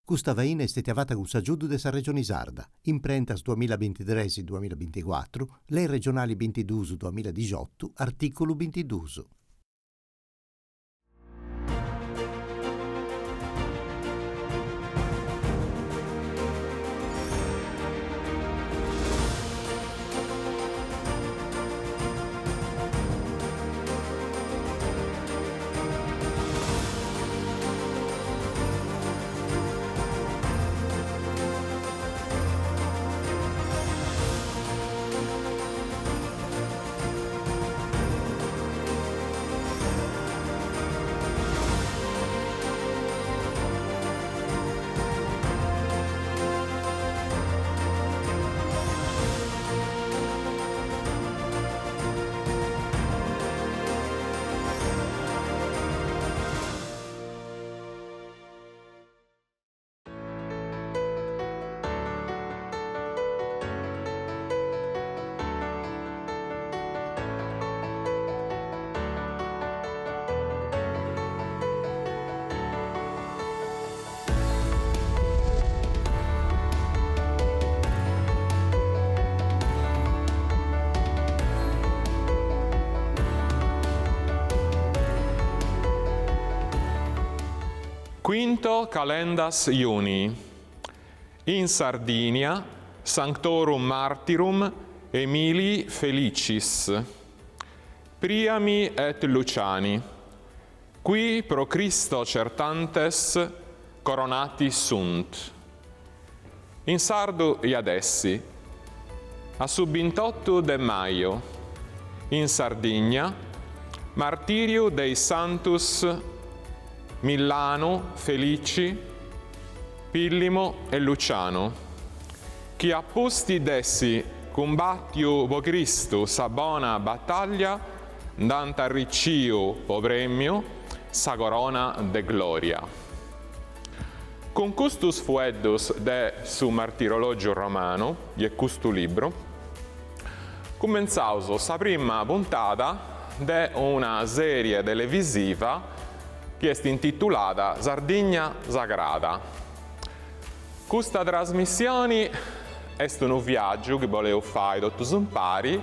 Custa faina est stètia fata cun s'agiudu de sa Regioni Sarda, imprentas duamillabintitres duamillabinticuatru, Lei regionali bintiduus duamilladixotu, artìculu bintiduus. Quinto Calendas Junii. In Sardinia Sanctorum Martyrum Emilii Felicis, Priami et Luciani, qui pro Christo certantes coronati sunt. In sardu iat essi, a su bintottu de maju, in Sardigna, martiriu de is santus Millanu, Felici, Pillimo e Lucianu, chi a pusti d'essi cumbattiu po Cristu sa bona battaglia nd'ant arricìu po premiu sa corona de gloria. Cun custus fueddus de su Martirologiu Romanu, i e custu libru, cumentzaus sa prima puntada de una serie televisiva chi est intitulada Sardigna Sagrada. Custa trasmissioni est unu viàgiu chi boleus fai totus impari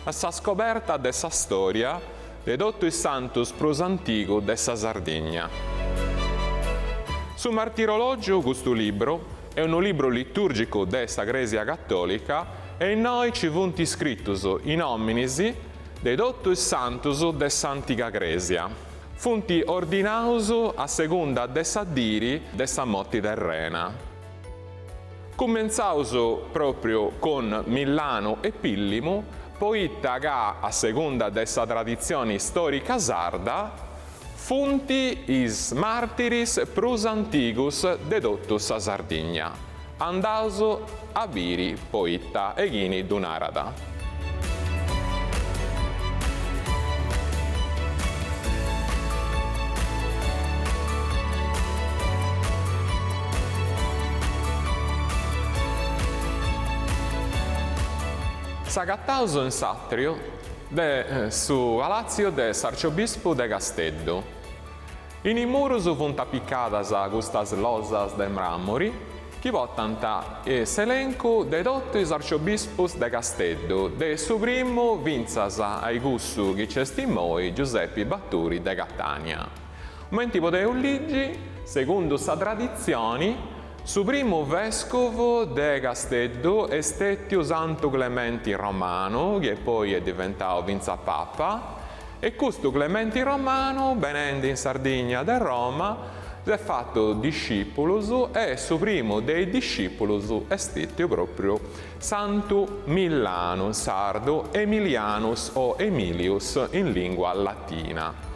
a sa scoberta de sa storia de totu is santus prus antigus de sa Sardigna. Su Martirològiu, custu libru, est unu libru litùrgicu de sa Crèsia Catòlica e innoi ci funt iscritus i nòminis de totu is santus de s'antiga Crèsia. Funt ordinaus a segunda de sa diri de sa moti terrena. Cumentzaus pròpriu cun Millanu e Pillimu, poita ca, a segunda de sa traditzioni stòrica sarda, funt is màrtiris prus antigus de totu sa Sardigna. Andaus a biri poita e chini ddu narat. S'agataus in s'atriu de su Palàtziu de s'Arciobispu de Casteddu. In is murus funt apicadas custas losas de mràmuri chi portant s'elencu de totu is arciobispus de Casteddu, de su primu fintzas a i cussu chi nc'est immoi, Giusepi Baturi de Catània. Cumenti podeus ligi, segundu sa traditzioni, su primu vèscuvu de Casteddu est stètiu Santu Clementi Romanu, chi poi est diventau fintzas Papa, E custu Clementi Romanu, benendi in Sardigna de Roma, s'est fatu discipulus e su primu de is discipulus est stètiu pròpriu Santu Millanu, in sardu Emilianus o Emilius in lìngua latina.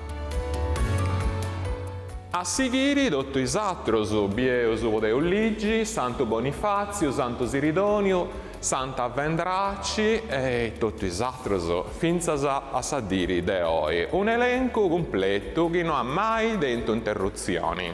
A sighiri totu is atrus, bieus podeus ligi, Santu Bonifàtziu, Santu Siridòniu, Santa Vendraci e totu is atrus, fintzas a sa diri de oi, un'elencu cumpletu chi no at mai tentu interrutzioni.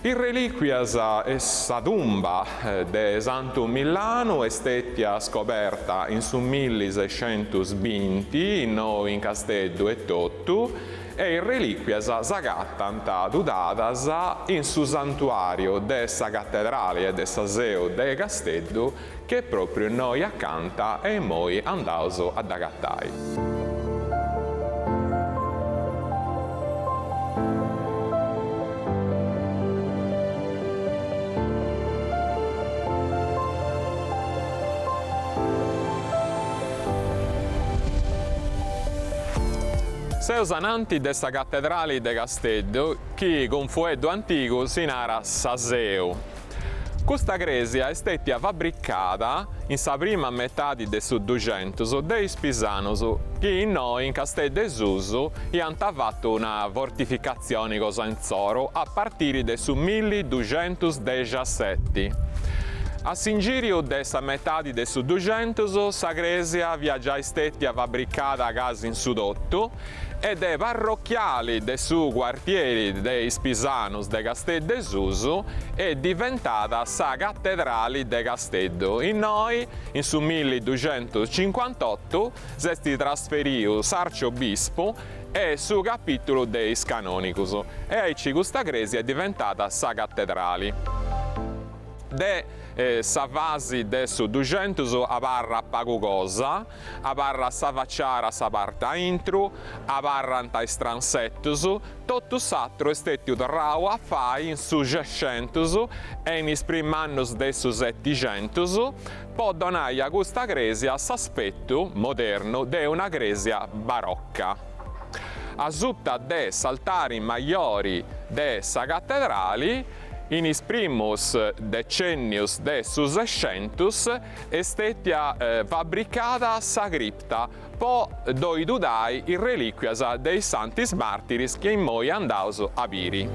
Is relìcuias e sa tumba de Santu Millanu est stètia scoberta in su millisescentusbinti, innoi in Casteddu etotu. E is relìcuias s'agatant tudadas in su santuàriu de sa Catedrali e de sa Seu de Casteddu, chi est pròpriu innoi acanta e immoi andaus a dd'agatai. Seus ananti de sa Catedrali de Casteddu chi cun fueddu antigu si narat sa Seu. Custa crèsia est stètia fabricada in sa prima metadi de su Duxentus de is pisanus chi innoi in Casteddu 'e Susu iant fatu una fortificatzioni cosa intzoru a partiri de su milliduxentusdexaseti. A s'ingìriu de sa metadi de su Duxentus sa crèsia fiat giai stètia fabricada casi in su totu e de parrochiali de su cuartieri de is pisanus de Casteddu 'e Susu est diventada sa catedrali de Casteddu. Innoi, in su milliduxentuscincuantotu, s'est trasferiu s'arciobispu e su capitulu de is canonicus e aici custa crèsia est diventada sa catedrali. De sa fasi de su Duxentus abarrat pagu cosa, abarrat sa faciara sa parti aintru, abarrant is transetus, totu s'atru est stètiu torrau a fai in su Sescentus e in is prim'annus de su Setixentus po donai a custa crèsia s'aspetu modernu de una crèsia barocca. Asuta de s'altari majori de sa catedrali, In is primus decennius de su Sescentus est stètia fabricada sa cripta po ddoi tudai is relìcuias de is santis màrtiris chi immoi andaus a biri.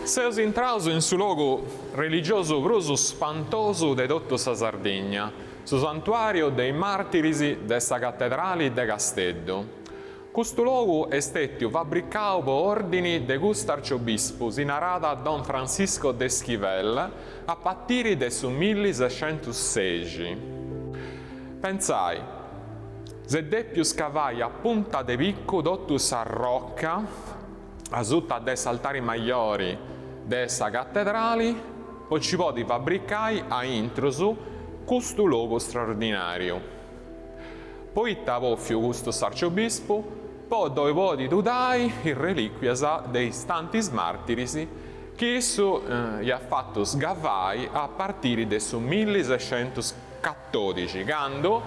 Seus intraus in su logu religiosu prus spantosu de totu sa Sardigna, su Santuàriu de is Màrtiris de sa Catedrali de Casteddu. Custu logu est stètiu fabricau po òrdini de custu arciobispu, si narat Don Francisco de Esquivel, a partiri de su millisescentussexi. Pentzai, s'est dèpiu scavai a punta de picu totu sa roca asuta de s'altari majori de sa catedrali po nci podi fabricai a intrus custu logu straordinàriu. Poita at bòfiu custu s'arciobispu? Po ddoi podi tudai is relìcuias de is tantis màrtiris chi issu iat fatu sgavai a partiri de su millisescentuscatòdixi, candu,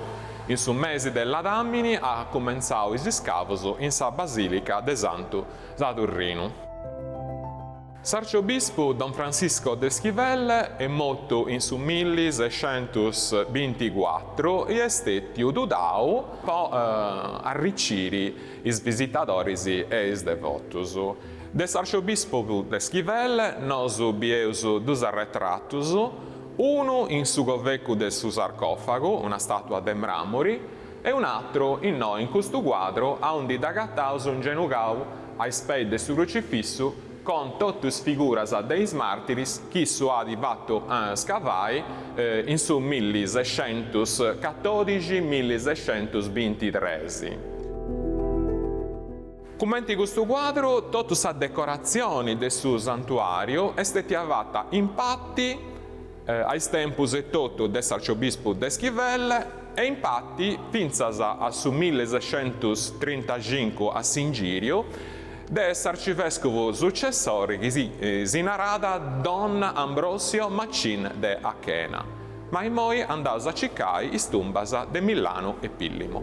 in su mesi de ladàmini, at cumentzau is iscavus in sa Basìlica de Santu Sadurrinu. S'arciobispu Don Francisco de Esquivel est mortu in su millisescentusbinticuatru i est stètiu tudau po arriciri is visitadoris e is devotus. De s'arciobispu de Esquivel nosu bieus dus arretratus, unu in su covecu de su sarcòfagu, una stàtua de mràmuri, e un'atru innoi in custu cuadru aundi dd'agataus ingenugau a is peis de su crucifissu con totu is figuras de is màrtiris chi issu at fatu scavai in su millisescentuscatòdixi millisescentusbintitres. Cumenti custu cuadru, totu sa decoratzioni de su santuàriu est stètia fata in pati a is tempus etotu de s'arciobispu de Esquivel e in pati fintzas a su millisescentusstrintaxincu a s'ingìriu de s'arcivèscuvu sucessori chi si naràt Don Ambrosio Machin de Achena. Ma immoi andaus a circai is tumbas de Millanu e Pillimo.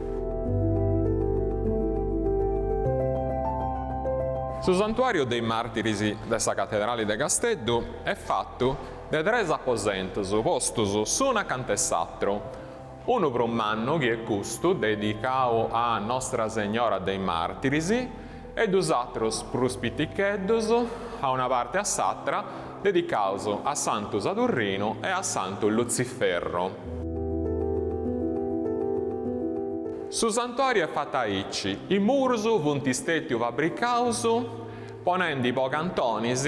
Su Santuàriu de is Màrtiris de sa Catedrali de Casteddu est fatu de tres aposentus postus s'unu acanta 'e s'atru, unu prus mannu chi est custu dedicau a Nostra Segnora de is Màrtiris e dus atrus prus piticheddus. a una parti e a s'atra, dedicaus a Santu Sadurrinu e a Santu Lutziferru. Su santuariu est fatu aici, is murus funt stètius fabricaus ponendi po cantonis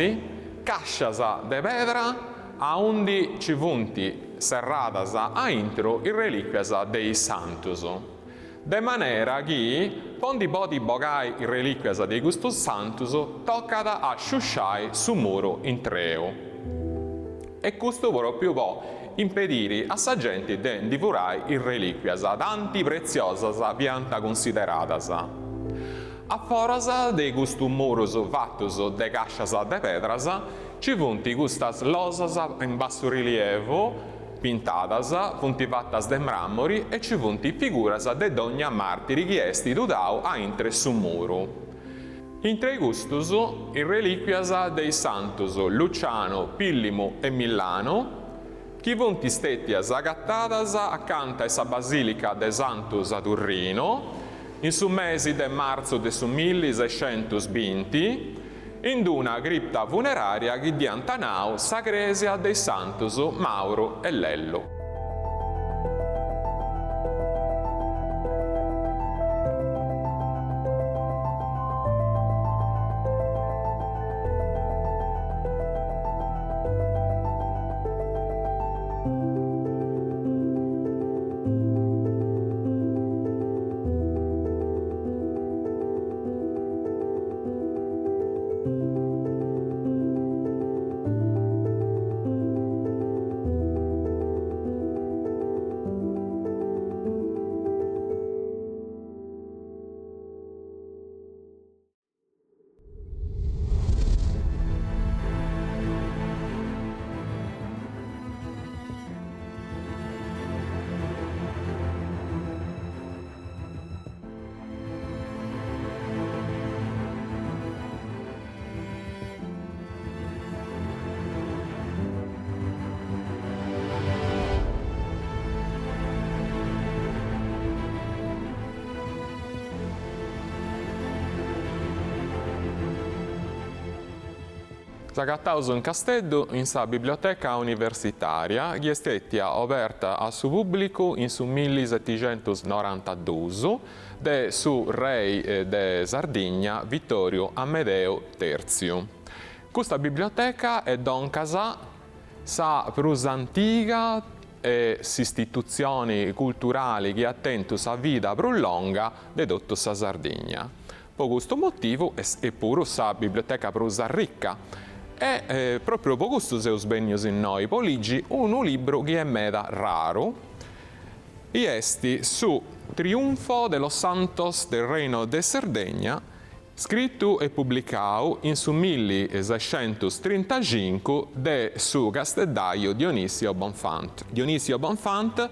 càscias de pedra aundi ci funt serradas aintru is relìquias de is santus. De manera chi po ndi podi bogai is relìquias de custus santus tocat a sciusciai su muru intreu. E custu pròpiu po impediri a sa genti de ndi furai is relìquias tanti pretziosas fiant cunsideradas. A foras de custus murus fatus de càscias de pedras ci funt custas losas in bassurilievu, Pintadas, funt fatas de mràmori e ci funt figuras de dogna màrtiri chi est tudau a intre su muru. Intre custus, is relìquias de is santus Lucianu, Pìllimu e Millanu, chi funt stètias agatadas acanta 'e sa Basìlica de Santu Sadurrinu in su mesi de martzu de su millisescentusbinti, in d-una cripta funerària chi dd'iant nau sa crèsia de is santus Màuru e Lellu. S'agataus in Casteddu in sa Biblioteca Universitària chi est stètia oberta a su pùblicu in su millisetixentusnorantadus de su rei de Sardigna Vitòriu Amedeu Tèrtziu. Custa biblioteca est doncas sa prus antiga e s'istitutzioni culturali chi at tentu sa vida prus longa de totu sa Sardigna. Po custu motivu est puru sa biblioteca prus arrica e pròpriu po custu seus bennius innoi, po ligi unu libru chi est meda raru, i est su Triunfo de los Santos del Reino de Sardegna, scritu e publicau in su millisescentus-trintaxincu de su casteddaju Dionisio Bonfant. Dionisio Bonfant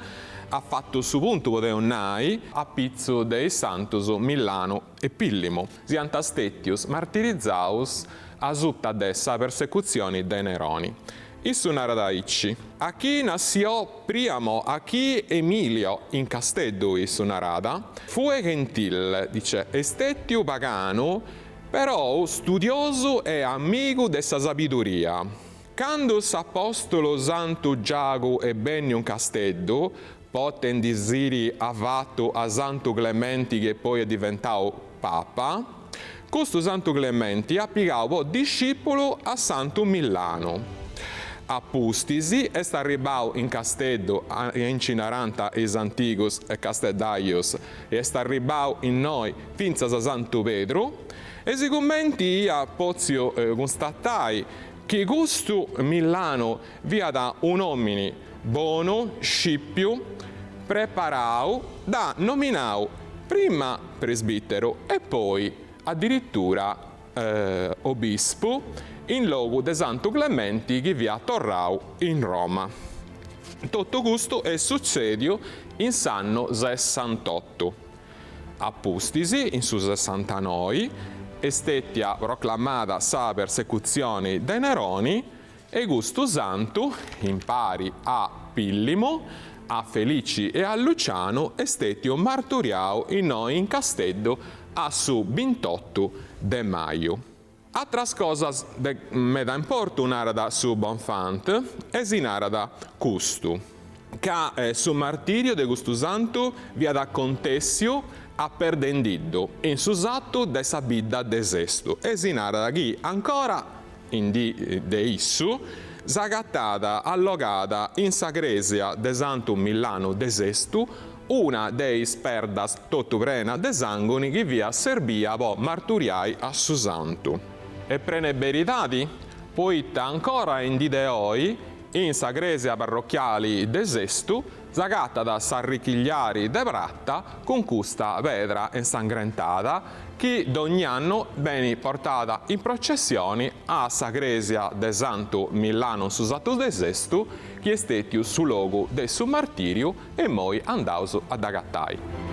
at fatu su puntu, podeus nai, a pitzu de is santus Millanu e Pìllimu, siant stètius martirizaus asuta de sa persecutzioni de Neroni. Issu narat aici, Aquí nació Priamo, aquí Emilio, in Casteddu issu narat, fue gentil, dice, est stètiu paganu, perou studiosu e amigu de sa sabiduria. Candu s'apostulu Santu Giagu est benniu in Casteddu, po tendisiri avatu a Santu Clementi chi poi est diventau Papa, custu Santu Clementi at pigau po discipulu a Santu Millanu. A pustis est arribau in Casteddu, aici narant is antigus casteddajus, e est arribau innoi fintzas Santu Pedru, e sigumenti iat potziu cunstatai chi custu Millanu fiat un'omini bonu, scipiu, preparau, dd'at nominau prima presbiteru e poi adiritura obispu in logu de Santu Clementi chi fiat torrau in Roma. Totu custu est sutzediu in s'annu sessantotu. A pustis, in su sessantanoi, est stetia proclamada sa persecutzioni de Neroni e custu santu, impari a Pìllimu, a Felici e a Lucianu, est stetiu marturiau innoi in Casteddu a su bintotu de maju. Atras cosas de meda importu narat su Bonfant e si narat custu, ca su martìriu de custu santu fiat acontèssiu aperdendiddu in su satu de sa bidda de Sestu e si narat chi ancora in dì de issu s'agatat allogada in sa crèsia de Santu Millanu de Sestu una de is perdas totu prena de sànguni chi fiat serbia po marturiai a su santu. Est prena 'e beridadi, poita ancora in dì de oi, in sa crèsia parrochiali de Sestu, s'agatat s'arrichigliari de prata cun custa pedra insangrentada chi dogni annu benit portada in processioni a sa crèsia de Santu Millanu in su satu de Sestu, chi est stètiu su logu de su martìriu E immoi andaus a dd'agatai.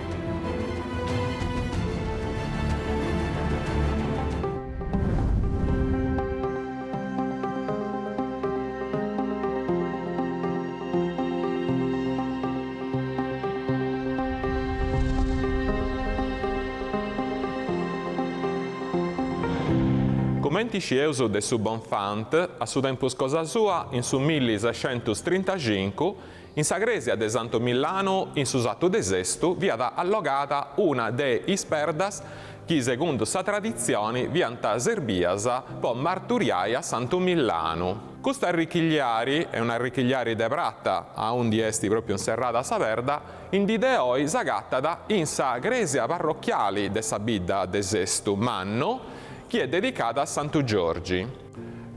Cumenti scieus de su Bonfant, a su tempus cosa sua, in su millisescentus-trintaxincu, In sa crèsia de Santu Millanu, in su satu de Sestu, fiat allogada una de is perdas chi, segundu sa traditzioni, fiant serbias po marturiai a Santu Millanu. Custu arrichigliari, est un'arrichigliari de prata aundi est pròpiu inserrada sa perda, in dì de oi s'agatat in sa crèsia parrochiali de sa bidda de Sestu Mannu, chi est dedicada a Santu Giorgi.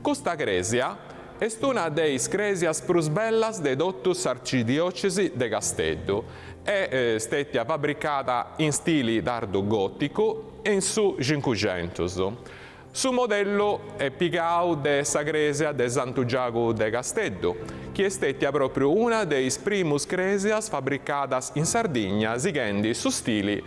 Custa crèsia Est una de is crèsias prus bellas de totu s'arcidiòcesi de Casteddu e est stètia fabricada in stili tardu gòticu in su Cincuxentus. Su modellu est pigau de sa crèsia de Santu Giagu de Casteddu, chi est stètia pròpriu una de is primus crèsias fabricadas in Sardigna sighendi su stili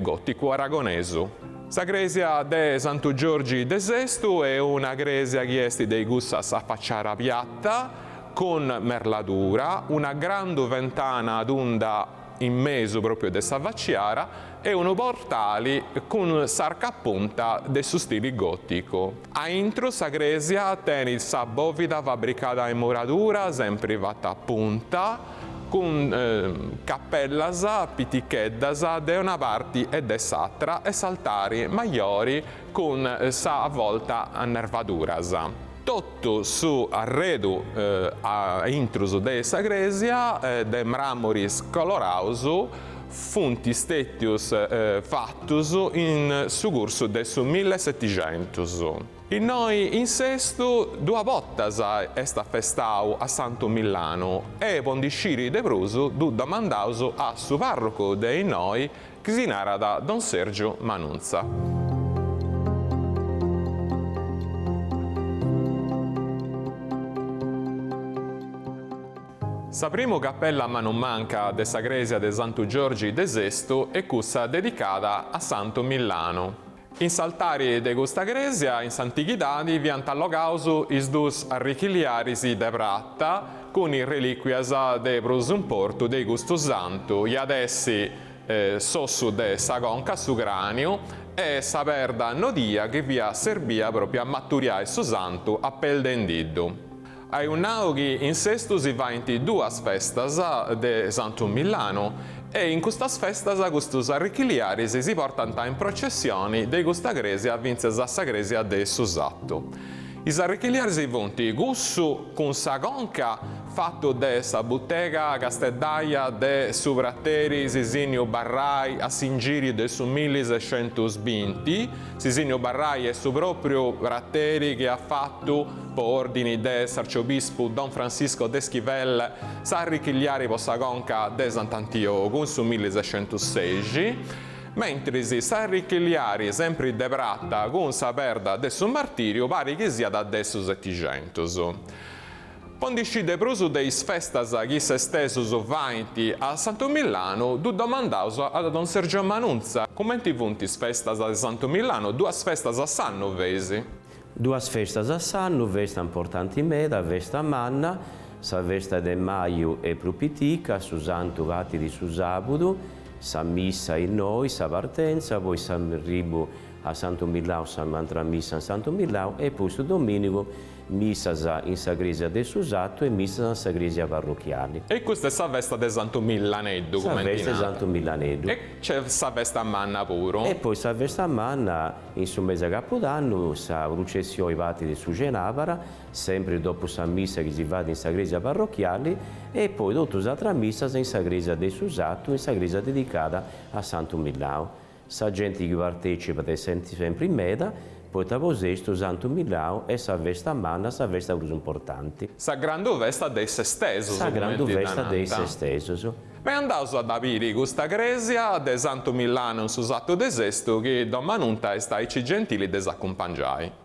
gòticu aragonesu. Sa crèsia de Santu Giorgi de Sestu est una crèsia chi est de cussas a faciara piata, cun merladura, una grandu ventana tunda in mesu pròpriu de sa faciara e unu portali cun s'arcu a punta de su stili gòticu. A intru sa crèsia tenit sa bòvida fabricada in muradura, sempri fata a punta, cun capellas piticheddas de una parti e de s'atra e s'altari majori cun sa volta a nervaduras. Totu su arredu a intrus de sa crèsia de mramoris coloraus funt stètius fatus in su cursu de su millesetixentus. Innoi in Sestu duas bortas est afestau a Santu Millanu e po ndi sciri de prus ddu domandaus a su parrocu de innoi chi si narat Don Sergiu Manunza. Sa primu capella a manu manca de sa crèsia de Santu Giorgi de Sestu est cussa dedicada a Santu Millanu. In s'altari de custa crèsia, in s'antighidadi, fiant allogaus is dus arrichiliaris de prata cun is relìcuias de prus importu de custu santu, iat essi s'ossu de sa conca, su cràniu, e sa perda nodia chi fiat serbia pròpiu a maturiai su santu apeldendiddu. Eus nau chi in Sestu si faint duas festas de Santu Millanu e in custas festas custus arrichiliaris si portant in processioni de custa crèsia fintzas a sa crèsia de su Satu. Is arrichiliaris funt cussu cun sa conca fatu de sa butega casteddaia de su prateri Sisinniu Barrai a s'ingìriu de su millisescentusbinti, Sisinniu Barrai est su pròpriu prateri chi at fatu Po òrdini de s'arciobispu Don Francisco d'Esquivel s'arrichiliari po sa conca de Sant'Antiogu in su millisescentussexi, mentris s'arrichiliari sempri de prata cun sa perda de su martìriu parit chi siat de su setixentus. Po ndi scì de prus de is festas chi is sestesus faint a Santu Millanu ddu domandaus a Don Sergio Manunza, cumenti funt is festas de Santu Millanu, duas festas a s'annu feis? Duas festas a s'annu, festa importanti meda, festa manna, sa festa de maju est prus pitica, su santu patit su sabudu, Sa missa innoi, sa partenza, poi s'arribu a Santu Millau, s'antra missa in Santu Millau e poi su dominigu missas in sa cresia de su satu e missas in sa cresia parrochiali. E custa est sa festa de Santu Millaneddu, Sa cumenti festa 'e nant. Santu Millaneddu. E c'est sa festa manna puru. E poi sa festa manna in su mesi 'e Capudannu, sa prucessioni partit su cenabara, sempri dopu sa missa chi si fait in sa cresia parrochiali e poi totu is atras missas in sa cresia de su satu, in sa cresia dedicada a Santu Millau. Sa genti chi partecipat est sempri meda, poita po Sestu Santu Millau est sa festa manna, sa festa prus importanti. Sa grandu festa de is sestesus, Sa grandu cumenti dda festa de is nant. sestesus. Ma andaus a dda biri custa crèsia de Santu Millanu in su satu de Sestu chi Don Manunta est aici gentili de s'acumpangiai.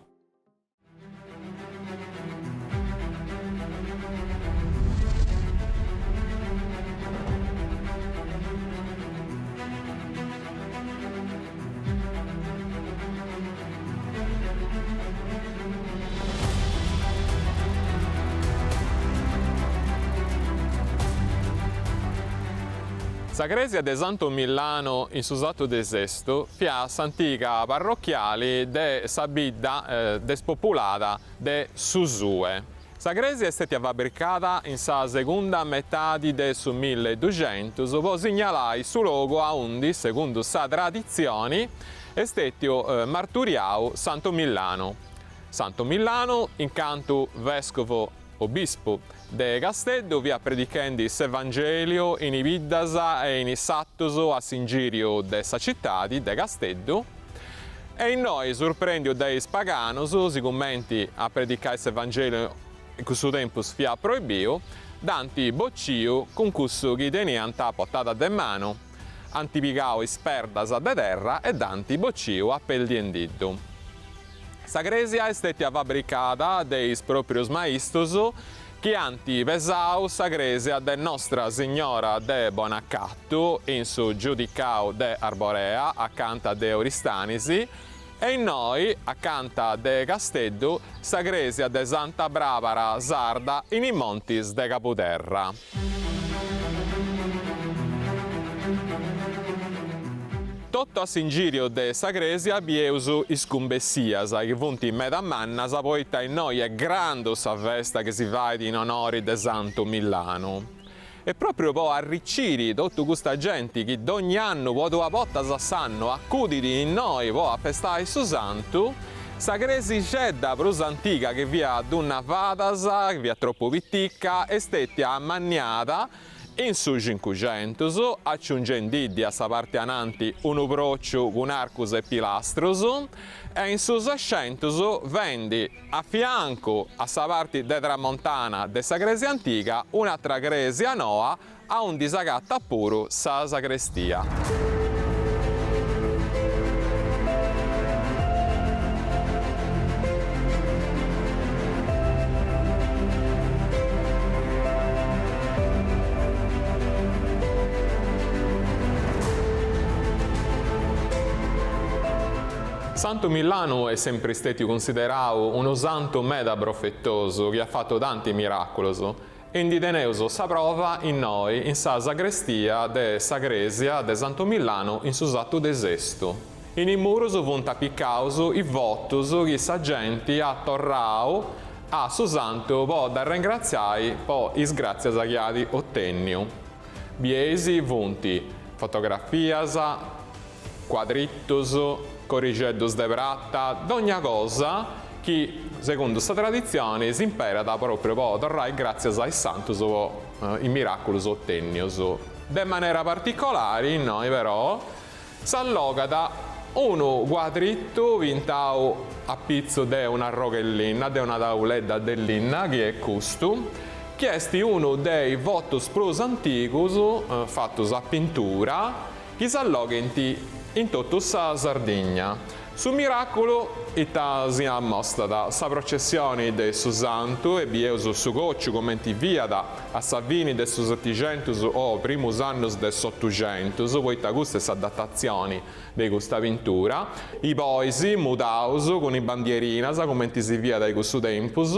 Sa crèsia de Santu Millanu in su satu de Sestu fiat s'antiga parrochiali de sa bidda despopulada de Susue. Sa crèsia est stètia fabricada in sa segunda metadi de su milleduxentus po signalai su logu aundi, segundu sa traditzioni, est stètiu marturiau Santu Millanu. Santu Millanu, in cantu vèscovu obispu de Casteddu, fiat predichendi s'Evangèliu in is biddas e in is satus a s'ingìriu de sa citadi de Casteddu e innoi surprèndiu de is paganus, sigumenti a predicai s'Evangèliu in cussu tempus fiat proibiu, dd'ant bociu cun cussu chi teniant a portada de manu, ant pigau is perdas de terra e dd'ant bociu apeldiendiddu. Sa crèsia est stètia fabricada de is pròprius maistus chi ant pesau sa crèsia de Nostra Signora de Bonacatu in su Giudicau de Arborea, acanta de Oristanis, e innoi, acanta de Casteddu, sa crèsia de Santa Bràbara Sarda in is montis de Cabuderra. Totu a s'ingìriu de sa crèsia bieus is cumbessias, chi funt meda mannas poita innoi est grandu sa festa chi si fait in onori de Santu Millanu. E pròpriu po arriciri totu custa genti chi dogni annu po duas bortas a s'annu acudit innoi po afestai su santu, sa cresixedda prus antiga chi fiat a duas navadas, chi fiat tropu pitica, est stètia ammanniada in su cincuxentus, aciungendiddi a sa parti ananti unu pròciu cun arcus e pilastrus, e in su sescentus fendi a fiancu a sa parti de tramontana de sa crèsia antiga un'atra crèsia noa aundi s'agatat puru sa sagrestia. Santu Millanu est sempri stètiu cunsiderau unu santu meda profetosu chi at fatu tanti miràculos E ndi teneus sa prova innoi in sa sagrestia de sa crèsia de Santu Millanu in su satu de Sestu. In is murus funt apicaus is votus chi sa genti at torrau a su santu po dd'arrengratziai po is gràtzias chi at otènniu. Bieis funt fotografias, cuadritus, corixeddus de prata, dogna cosa chi, segundu sa traditzioni, s'imperat pròpriu po torrai gràtzias a is santus po is miràculus otènnius. De manera particolari, innoi però, s'allogat unu cuadritu pintau a pitzu de un'arroga 'e linna, de una tauledda de linna, chi est custu, chi est unu de is votus prus antigus fatus a pintura, chi s'alloghint in totu sa Sardigna. Su miràculu ita si ammostat? Sa processioni de su santu e bieus su còciu comenti fiat a sa fini de su Setixentus o primus annus de s'Otuxentus, poita custa est sa datatzioni de custa pintura, i bois mudaus cun is bandierinas cumenti si fiat in cussu tempus.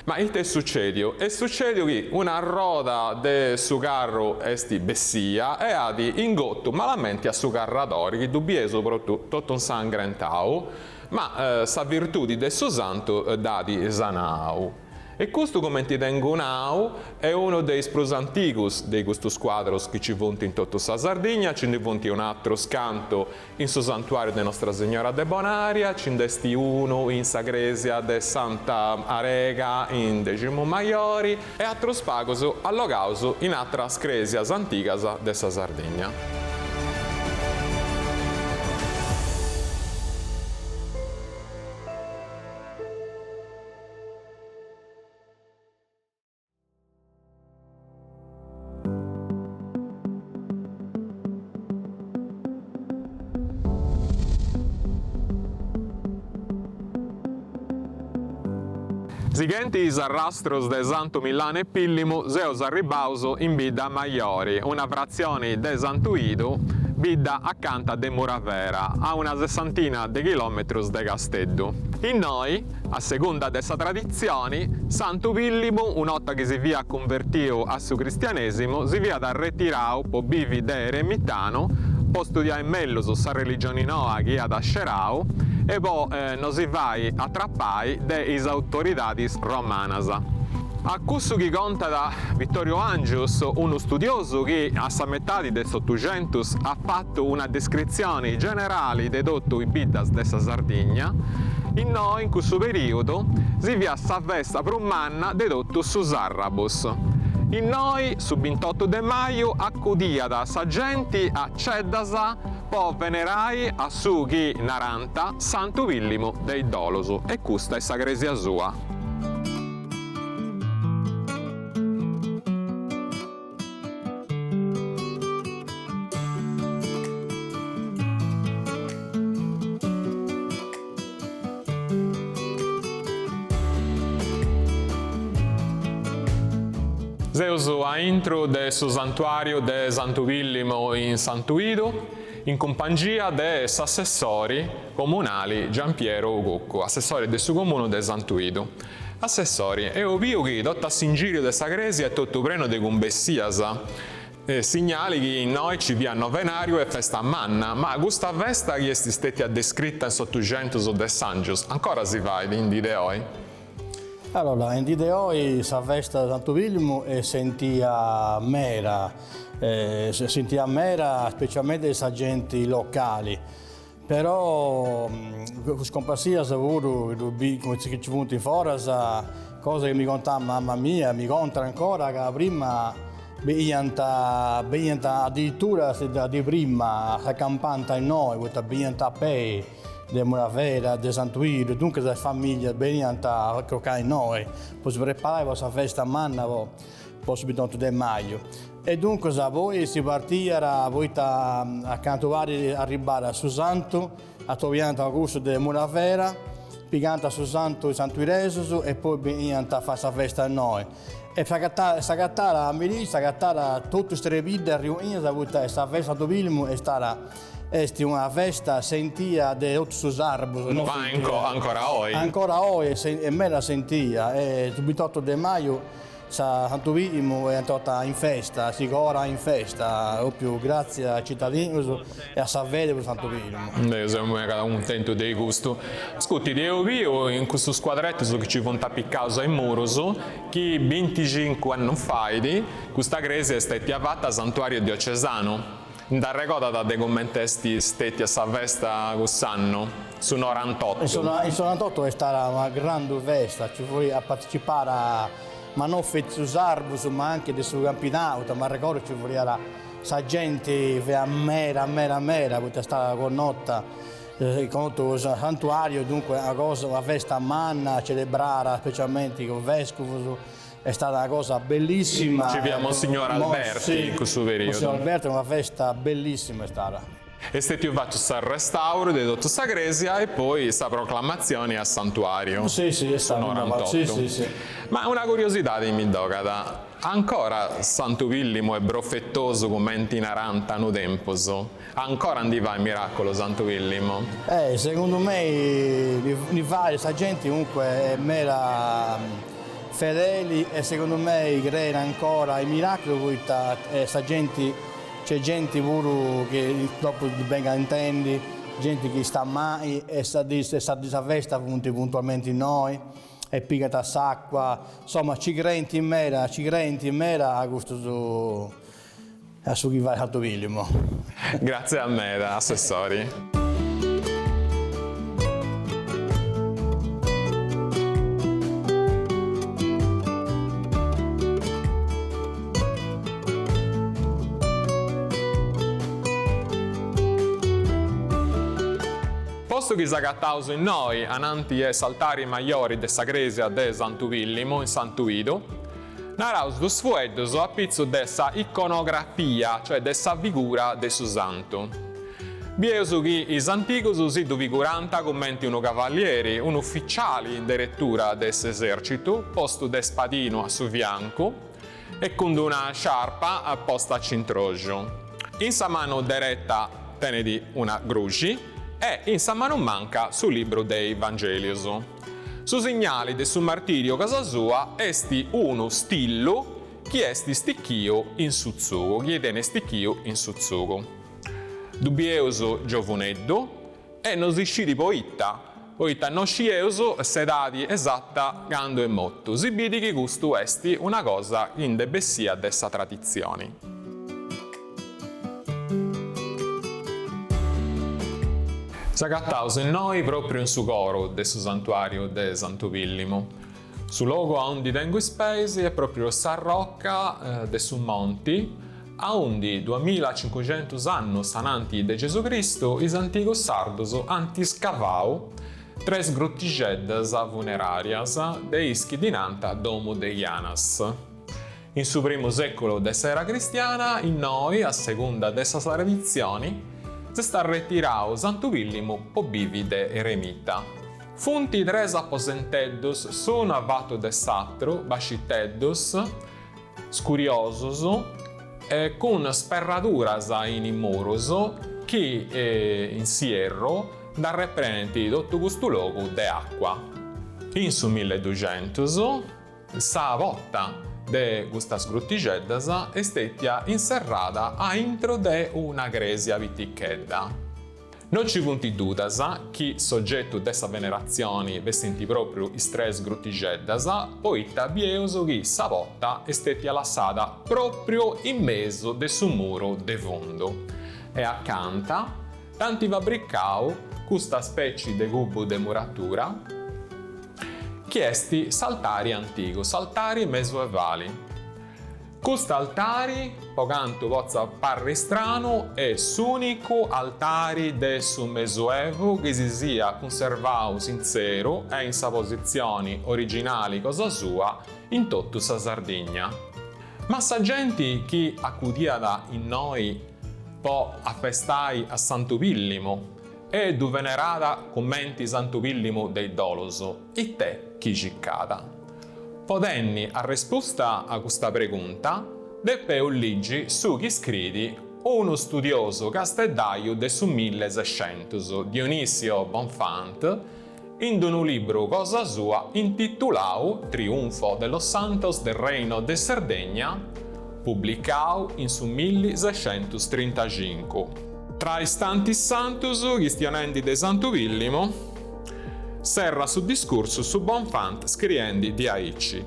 Ma ita est sucèdiu? Est sucèdiu chi una arroda de su carru est bessia e at ingotu malamenti a su carradori chi ddu bieus propriu totu insangrentau, ma sa virtudi de su santu dd'at sanau. E custu, cumenti tengu nau, est unu de is prus antigus de custus cuadrus chi ci funt in totu sa Sardigna, ci ndi funt un'atrus cantu in su santuariu de Nostra Signora de Bonaria, ci nd'est unu in sa crèsia de Santa Arega in Deximu Majori e atrus pagus allogaus in atras crèsias antigas de sa Sardigna. Sighenti is arrastrus de Santu Millanu e Pillimu seus arribbaus in Bidda Majori, una fratzioni de Santu 'Idu, bidda acanta de Muravera, a una sessantina de chilometrus de Casteddu. Innoi, A segunda de sa traditzioni, Santu Pillimu, un'orta chi si fiat cunvertiu a su cristianesimu, si fiat arretirau po bivi de eremitanu, po studiai mellus sa religioni noa chi iat scerau e po no si fai atrapai de is autoridadis romanas. A cussu chi contat Vittorio Angius, unu studiosu chi a sa metadi de s'Otuxentus at fatu una descritzioni generali de totu is biddas de sa Sardigna, innoi in cussu perìudu si fiat sa festa prus manna de totu su Sarrabus. Innoi su bintotu de maju acudiat sa genti a ceddas po venerai a su chi narant Santu Pillimu de is Dolus e custa est sa crèsia sua. Seus aintru de su santuariu de Santu Pillimu in Santu 'Idu, in cumpangia de s'assessori comunali Giampiero Cuccu, assessori de su comunu de Santu 'Idu. Assessori, eo biu chi totu a s'ingiriu de sa crèsia est totu prenu de cumbessias, signali chi innoi ci fiat novenariu e festa manna, ma custa festa chi est stetia descrita in s'Otuxentus de s'Angius ancora si fait in dì de oi? Allora, in dì de oi sa festa de Santu Pillimu est sentia mera, sentia mera specialmente de sa genti locali Però cun cumpassias puru chi nci funt foras, cosa chi mi contat mama mia, mi contat ancora ca prima beniant beniant addirittura sa dì prima s'acampant innoi poita beniant a pei de Muravera, de Santu 'Idu, duncas is familias beniant a crocai innoi po si preparai po sa festa manna po po su bintotu de maju. E duncas poi si partiat poita a cantu parit arribàt su santu, atobiant cussus de Muravera, pigant su santu is santuiresus e poi beniant a fai sa festa innoi. E s'agatat a merì, s'agatat totu is tres biddas riunidas poita sa festa de Santu Pillimu est stada est una festa sentia de totu su Sarrabus. Ma ancora oi? Ancora oi est meda sentia e su bintotu de maju Sa Santu Pillimu est tota in festa, si cora in festa, propriu gratzias a citadinus e a sa fede po Santu Pillimu. Deu seu mega cuntentu de custu. Ascurti, deu biu in custus cuadretus chi ci funt apicaus a is murus chi binticincu annus fait custa cresia est stetia fata santuariu diocesanu. Nd'arregodat de comente est stetia sa festa cuss'annu, su norantotu? In su norantotu est stada una grandu festa, ci fut a partecipare ma no feti su Sarrabus ma anche de su Campidanu, poita m'arregodu ci furiat sa genti fiat meda meda meda poita est stada connota connotu su santuariu, dunque una cosa una festa manna celebrada specialmenti cun vescuvus Est stada una cosa bellissima. Ci fiat Monsignor Alberti in cussu periodu. Monsignor Alberti, una festa bellissima est stada. Est stetiu fatu s'arrestauru de totu sa crèsia e poi sa proclamatzioni a santuàriu. Si, si, est su norantotu. Si, si, si. Ma una curiosidadi mi dogat, ancora Santu Pillimu est brofetosu cumenti narant unu tempus? Ancora ndi fait miraculus Santu Pillimu? Eh, segundu mei ndi fait, sa genti comunque est meda fedeli e segundu mei creit ancora a is miraculus poita sa genti Nc'est genti puru chi dopu ddu bengat a intendi, genti chi istat mali e sa dì de sa festa funt puntualmenti innoi e pigant s'acua, insoma ci creint meda, ci creint meda a custus, a su chi fait Santu Pilimu. Gratzias meda, Assessori. Postu chi s'agataus innoi ananti 'e s'altari majori de sa crèsia de Santu Pillimu in Santu 'Idu, naraus dus fueddus a pitzu de sa iconografia, cioè de sa figura de su santu. Bieus chi is antigus si ddu figurant cumenti unu cavalieri, unu uficiali in deretura de s'esercitu, postu de spadinu a su fiancu e cun d'una sciarpa posta a cintroxu. In sa manu dereta tenit una gruxi e in sa manu manca su libru de is Vangelius. Su signali de su martiriu cosa sua est unu stillu chi est stichiu in su tzugu, chi tenit stichiu in su tzugu. Ddu bieus giovuneddu e no si scit poita, poita no scieus s'edadi esatta candu est mortu, si bidi chi custu est una cosa chi nd'est bessia de sa traditzioni. S'agataus innoi propriu in su coru de su santuariu de Santu Pillimu. Su logu aundi tengu is peis est propriu sa roca de su monti aundi duamilacincuxentus annus ananti de Gesù Cristu is antigus sardus ant scavau tres grutixeddas funerarias de is chi ddi nant Domu de Janas. In su primu seculu de s'era cristiana, innoi, a segunda de sa traditzioni, s'est arretirau Santu Pillimu po bivi de eremita. Funt tres aposenteddus s'unu avatu de s'atru, basciteddus, scuriosus, cun sperraduras in is murus chi in s'ierru nd'arreprenint totu custu logu de acua. In su milleduxentus sa porta de custas grutixeddas est stetia inserrada aintru de una cresia pitichedda. No ci funt dudas chi s'ogetu de sa veneratzioni fessint pròpriu is tres grutixeddas, poita bieus chi sa porta est stètia lassada pròpriu in mesu de su muru de fundu e acanta dd'ant fabricau custa spècie de cubu de muratura chi est s'altari antigu, s'altari mesuevali. Cust'altari, po cantu potzat parri stranu, est s'ùnicu altari de su Mesuevu chi si siat cunservau sintzeru e in sa positzioni originali cosa sua in totu sa Sardigna. Ma sa genti chi acudiat innoi po afestai a Santu Pillimu e ddu veneràt cumenti Santu Pillimu de is Dolus, it'est chi circàt? Po tenni arrespusta a custa pregunta depeus ligi su chi scriit unu studiosu casteddaju de su millesescentus, Dionisio Bonfant, in d'unu libru cosa sua intitulau Triunfo de los Santos del Reino de Sardegna, publicau in su millesescentus-trintacincu. Tra is tantis santus, chistionendi de Santu Pillimu, Serrat su discursu su Bonfant scriendi diaici,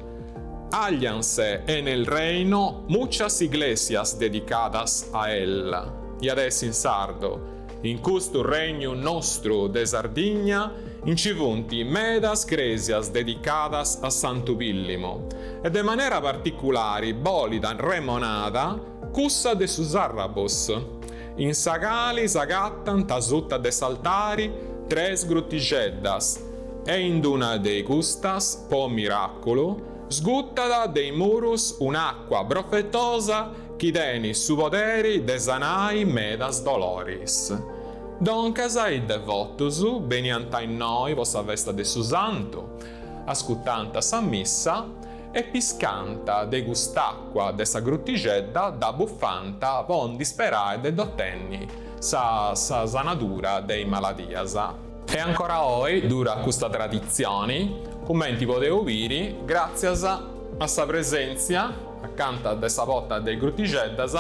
Hállanse en el reino muchas iglesias dedicadas a él. Iat essi in sardu, In custu regnu nostru de Sardigna nci funt medas crèsias dedicadas a Santu Pillimu e de manera particulari bolit arremonada cussa de su Sarrabus, in sa cali s'agatant asuta de s'altari tres grutixeddas e in d'una de custas, po miràculu, sgutat de is murus un'àcua brofetosa. chi tenit su poderi de sanai medas doloris. Doncas is devotus beniant innoi po sa festa de su santu, ascutànt sa missa e piscànt de cust'àcua de sa grutixedda dda bufànt po ndi sperai de dd'otenni sa sa sanadura de is maladias. E ancora oi durat custa traditzioni, cumenti podeus biri gràtzias a sa presèntzia, acanta de sa pota de is grutixeddas,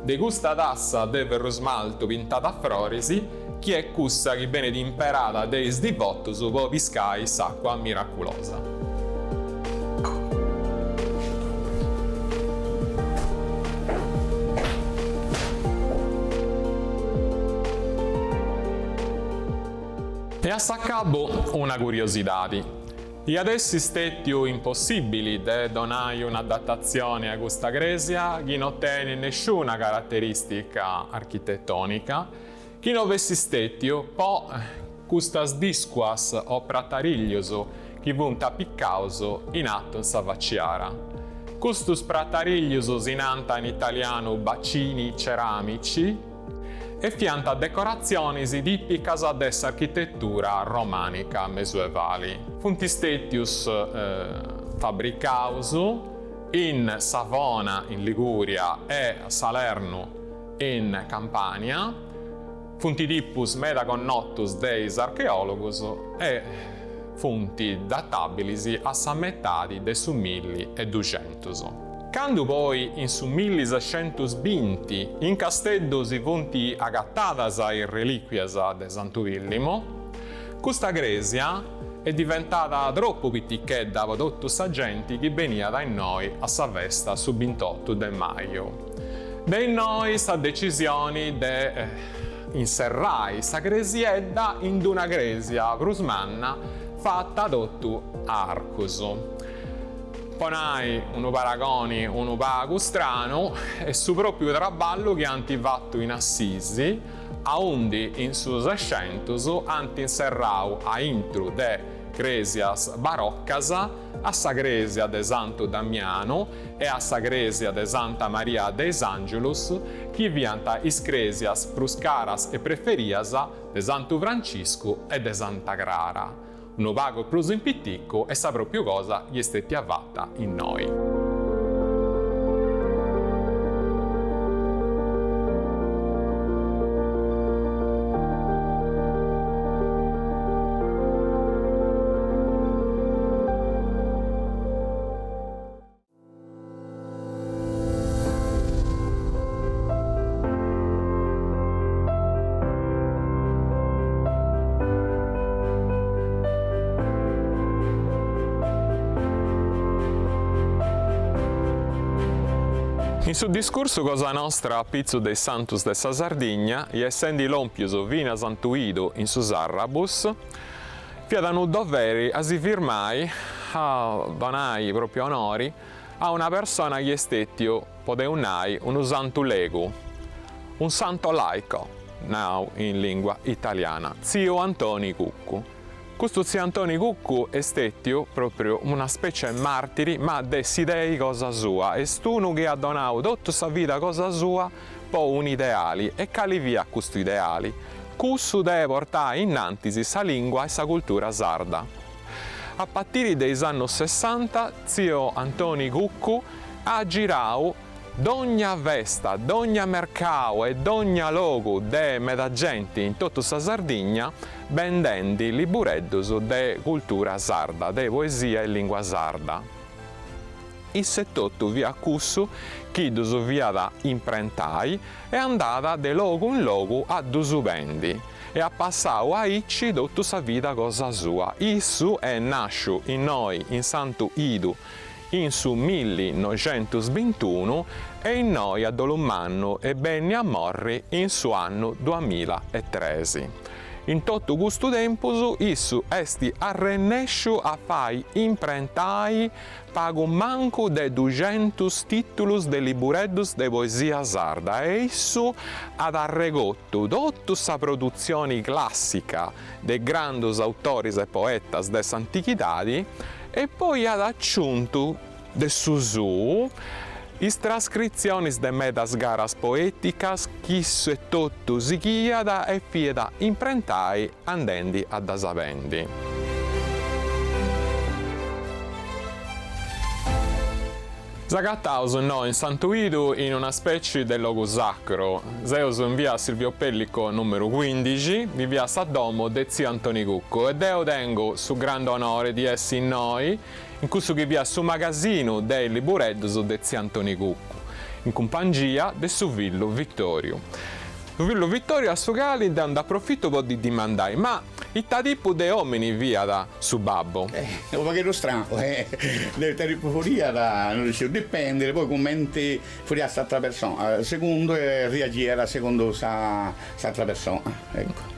de custa tassa de ferrusmaltu pintada a froris, chi est cussa chi benit imperada de is divotus po piscai s'àcua miraculosa. E a s'acabu una curiosidadi. Iat essi stètiu impossìbili de donai una datatzioni a custa crèsia chi no tenit nesciuna caraterìstica architetònica, chi no fessit stètiu po custas discuas o pratariglius chi funt apicaus in atu in sa faciara. Custus pratariglius si nant in italianu bacini ceramici e fiant decoratzionis tìpicas de s'architetura romànica mesuevali. Funt stètius fabricaus in Savona in Ligùria e a Salernu in Campània. Funt tipus meda connotus de is archeòlogus e funt datàbilis a sa metadi de su milli e duxentus. Candu poi in su millisescentusbinti in Casteddu si funt agatadas is relìquias de Santu Pìllimu, custa crèsia est diventada tropu pitichedda po totu sa genti chi beniat a innoi a sa festa su bintotu de maju. De innoi sa decisioni de inserrai sa cresiedda in d-una crèsia prus manna fata totu a arcus. Po nai unu paragoni unu pagu stranu, est su pròpiu traballu chi ant fatu in Assisi, aundi in su Sescentus ant inserrau a intru de crèsias baroccas a sa crèsia de Santu Damianu e a sa crèsia de Santa Maria de is Àngiulus, chi fiant is crèsias prus caras e preferias de Santu Franciscu e de Santa Crara. Unu pagu prus in piticu est sa pròpiu cosa chi est stètia fata innoi. In su discursu cosa nostra a pitzu de is santus de sa Sardigna, i essendi lòmpius finas a Santu 'Idu in su Sarrabus, Fiat unu doveri a si firmai a donai pròpiu onori a una persona chi est stètiu, podeus nai, unu santu legu, un santo laico, nau in lingua italiana, tziu Antoni Cuccu. Custu tziu Antoni Cuccu est stètiu pròpriu una specie 'e martiri ma de s'idei cosa sua, est unu chi at donau totu sa vida cosa sua po un'ideali, e cali fiat custu ideali? Cussu de portai innantis sa lingua e sa cultura sarda. A partiri de is annus sessanta tziu Antoni Cuccu at girau dogna festa, dogna mercau e dogna logu de meda genti in totu sa Sardigna bendendi libureddus de cultura sarda, de poesia e lingua sarda. Isse etotu fiat cussu chi ddus fiat imprentai e andàt de logu in logu a ddus bendi e at passau aici totu sa vida cosa sua. Issu est nàsciu innoi in Santu 'Idu in su millinoxentusbintunu e innoi a dolu mannu est bènniu a morri in su annu duamilaetres. In totu custu tempus issu est arrennèsciu a fai imprentai pagu mancu de duxentus tìtulus de libureddus de poesia sarda e issu at arregotu totu sa produtzioni clàssica de grandus autoris e poetas de s'antichidadi e poi at aciuntu de su suu. Is trascritzionis de medas garas poeticas chi issu etotu sighiat e fiat imprentai andendi a ddas bendi. S'agataus innoi in Santu 'Idu in una speci de logu sacru. Seus in via Silvio Pellico numeru cuindixi, chi fiat sa domo de tziu Antoni Cuccu e deu tengu su grandu onori di essi innoi in cussu chi fiat su magasinu de is libureddus de tziu Antoni Cuccu, in cumpangia de su fillu Vittoriu. Su fillu Vittoriu a su cali deu nd'aprofitu po ddi dimandai, ma ita tipu de omini fiat su babbu? Unu pagheddu stranu, de ita tipu furiat no ddu sciu, dipendit poi cumenti furiat s'atra persona, segundu reagiat segundu s'atra persona, ecco.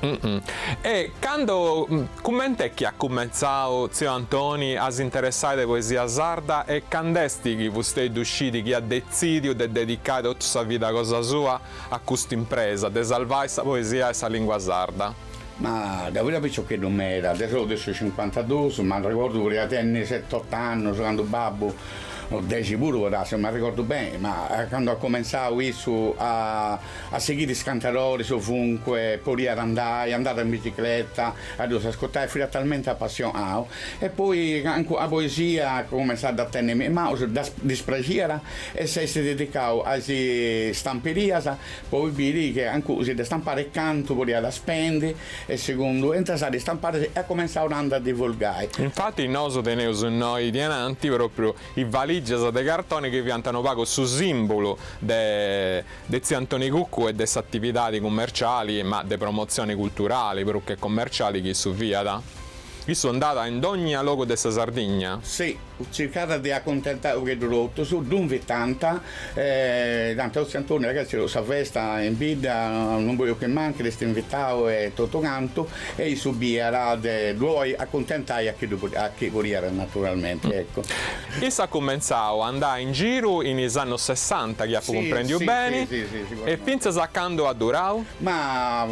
E cando, cument'est chi at cumentzau tziu Antoni a s'interessai de poesia sarda e cand'est chi fustei ddu scit chi at detzidiu de dedicai totu sa vida cosa sua a cust'impresa de salvai sa poesia e sa lingua sarda? Ma deu fia piciocheddu meda, deu seu de su cincuantadus, m'arregordu podia tenni set'ot'annus candu babbu o dexi puru po dassi, non m'arregordu beni, ma candu at cumentzau issu a a sighiri is cantadoris ovunque podiat andai, andat in bicicletta a ddus ascurtai, fiat talmenti apassionau e poi cancu a poesia at cumentzau a dda tenni me is manus, ddis praxiat e s'est dedicau a is stamperias po biri chi cancu si dda stampàt e cantu podiat spendi e segundu intrasat is stampadas e at cumentzau tandu a divulgai. Infati nosu teneus innoi diananti propriu is valigias de cartoni chi fiant unu pagu su simbulu de de tziu Antoni Cuccu e de s'atividadi cummerciali, ma de promotzioni culturali prus che commerciali chi issu fiat. Issu andat in dogna logu de sa Sardigna. Si, circat de acuntentai u' pagheddu totus, ddu invitant, tanti tziu Antoni ragazzi sa festa in bidda non bollu chi manchit, est invitau e totu cantu, e issu biiat de ddoi acuntentai a chi ddu a chi podiat naturalmenti, eccu. Issu at cumentzau a andai in giru in is annus sessanta, chi apu cumprendiu beni, e fintzas a candu at durau? Ma